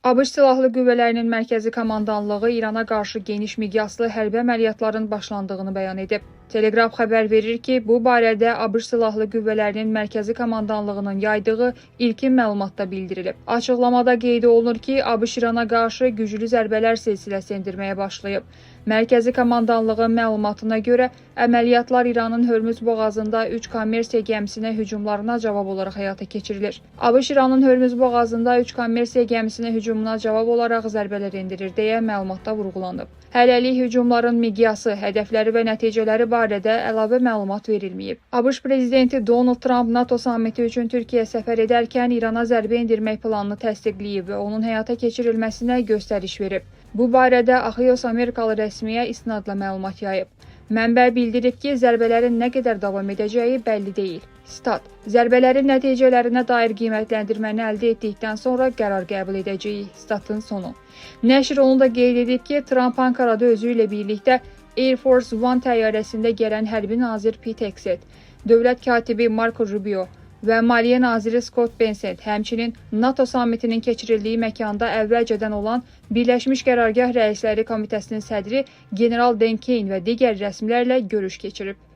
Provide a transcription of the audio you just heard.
ABŞ Silahlı Qüvvələrinin Mərkəzi Komandanlığı İrana qarşı geniş miqyaslı hərbi əməliyyatların başlandığını bəyan edib. Telegraf xəbər verir ki, bu barədə ABŞ Silahlı Qüvvələrinin Mərkəzi Komandanlığının yaydığı ilkin məlumatda bildirilib. Açıqlamada qeyd olunur ki, ABŞ İrana qarşı güclü zərbələr silsiləsi endirməyə başlayıb. Mərkəzi Komandanlığın məlumatına görə, əməliyyatlar İranın Hörmüz boğazında 3 kommersiya gəmisinə hücumlarına cavab olaraq həyata keçirilir. ABŞ İranın Hörmüz boğazında 3 kommersiya gəmisinə hücumuna cavab olaraq zərbələr endirir deyə məlumatda vurğulanıb. Hələlik hücumların miqyası, hədəfləri və nəticələri barədə əlavə məlumat verilməyib. ABŞ prezidenti Donald Trump NATO sammiti üçün Türkiyəyə səfər edərkən İrana zərbə endirmək planını təsdiqləyib və onun həyata keçirilməsinə göstəriş verib. Bu barədə Axios Amerikalı rəsmiyə istinadla məlumat yayıb. Mənbə bildirib ki, zərbələrin nə qədər davam edəcəyi bəlli deyil. Stat: Zərbələrin nəticələrinə dair qiymətləndirməni əldə etdikdən sonra qərar qəbul edəcəyik. Statın sonu. Nəşr onu da qeyd edib ki, Trump Ankarada özü ilə birlikdə Air Force One təyyarəsində gələn hərbi nazir Pete Hegseth, dövlət katibi Marco Rubio və maliyyə naziri Scott Bessent, həmçinin NATO sammitinin keçirildiyi məkanda əvvəlcədən olan Birləşmiş Qərargah Rəisləri Komitəsinin sədri general Dan Caine və digər rəsmilərlə görüş keçirib.